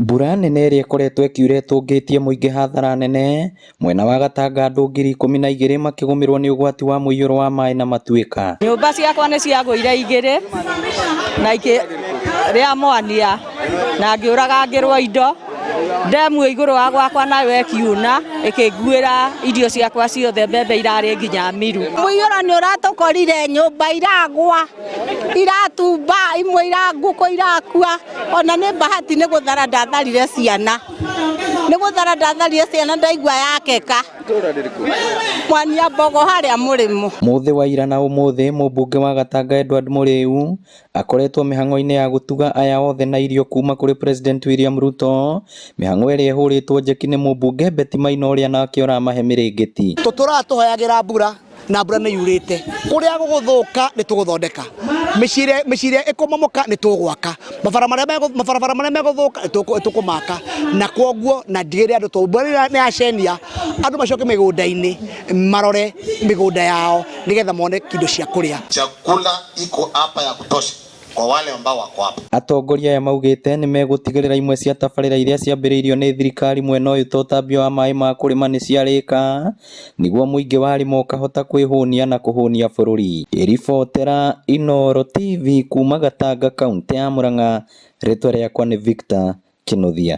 Mbura nene ĩrĩa ĩkoretwo ĩkiura ĩtũngĩtie mũingĩ hathara nene mwena wa Gatanga andũ 12,000 makĩgũmĩrwo nĩ ũgwati wa mũiyũro wa maĩ na matuĩka. Nyũmba ciakwa nĩ ciagũire igĩrĩ na rĩa mwania na ngĩũragangĩrwo indo. Ndemu ĩ igũrũ wa gwakwa nayo ĩkiuna ĩkĩnguĩra irio ciakwa ciothe, mbembe irarĩ nginya miru. Mũiyũro nĩ ũratũkorire, nyũmba iragwa, iratumba, imwe ngũkũ irakua. Ona nĩ bahati nĩ gũthara ndatharire ciana, nĩ gũthara ndatharire ciana ndaigua yakeka Mwania Mbogo harĩa mũrĩmo. Mũthĩ wa ira na ũmũthĩ mũmbunge wa Gatanga Edward Mũrĩu akoretwo mĩhang'o-inĩ ya gũtuga aya othe na irio kuma kũrĩ President William Ruto, mĩhang'o ĩrĩa ĩhũrĩtwo njeki nĩ mũmbunge Betty Maina ũrĩa nake ũramahe mĩrĩngĩti. Tũtũraga tũhoyagĩra mbura na mbura nĩ yurĩte. Kũrĩa gũgũthũka nĩ tũgũthondeka, mĩciĩ ĩrĩa ĩkũmomoka nĩ tũgwaka, mabarabara marĩa megũthũka nĩ tũkũmaka, na kwoguo na ndigĩrĩre andũ tondũ mbura nĩ yacenia andũ macoke mĩgũnda-inĩ marore mĩgũnda yao nĩgetha mone indo cia kũrĩa. Chakula iko hapa ya kutosha kwa wale ambao wako hapa. Atongoria aya maugĩte nĩmegũtigĩrĩra imwe cia tabarĩra iria ciambĩrĩirio nĩ thirikari mwena ũyũ ta ũtambia wa maĩ ma kũrĩma nĩciarĩka nĩguo mũingĩ warĩma ũkahota kwĩhũnia na kũhũnia bũrũri. Ribotera Inooro TV kuma Gatanga kauntĩ ya Murang'a, rĩtwa rĩakwa nĩ Victor Kĩnuthia.